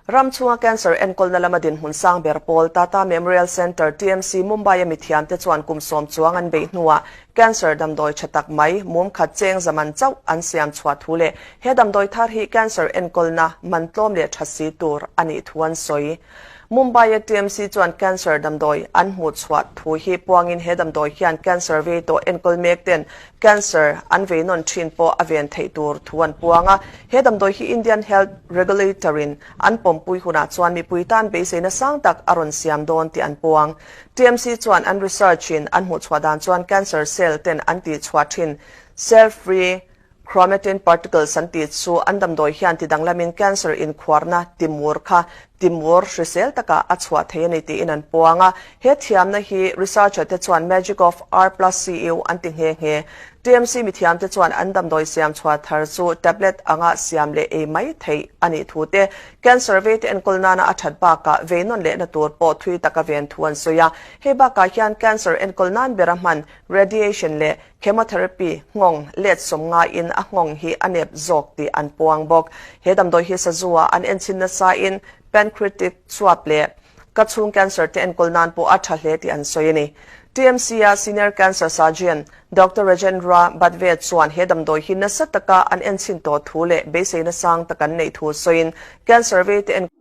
Ram chhunga cancer enkawlna lama dinhmun sang ber pawl Tata Memorial Centre, TMC, Mumbai-a mithiamte chuan kum sawm chuang an beih hnuah cancer damdawi tha tak mai mum khat cheng zaman chauh an siam chhuah thu leh he damdawi thar hi cancer enkawlna man tlawm leh tha si tur a nih thu an sawi. Mumbai-a TMC chuan cancer damdawi an hmuh chhuah thu hi puangin he damdawi hian cancer vei tawh enkawl mek ten cancer an vei nawn thin pawh a ven theih tur thu an puang a. He damdawi hi Indian Health Regulator-in an pawmpui hunah chuan mipui tan beiseina sang tak a rawn siam dawn tih an puang. TMC chuan an research-in an hmuh chhuah dan chuan cancer cell ten an tih chhuah thin cell-free Chromatin particles an tih chu an damdawi hian ti danglamin cancer inkhuarna timur kha timur hrisel takah a chhuah thei a ni tiin an puang a. He thiamna hi researcher te chuan magic of R plus CU an ti nghe nghe. TMC mithiam te chuan an damdawi siam chhuah thar chu tablet anga siam leh ei mai theih a nih thu te, cancer vei te enkawl nana a that bakah vei nawn lehna tur pawh thui taka ven thu an sawi a. Hei bakah hian cancer enkawl nan bera hman radiation leh Chemotherapy nghawng let sawm ngaiin a nghawng hi a nep zawk tih an puang bawk. He damdawi hi sazu-ah an enchhin nasain pancreatic chuap leh ka chhung cancer te enkawl nan pawh a tha hle tih an sawi a ni. TMC-a Senior Cancer Surgeon Doctor Rajendra Badve chuan he damdawi hi nasa taka an enchhin tawh thu leh beiseina sang tak an neih thu sawiin cancer vei te enkawl.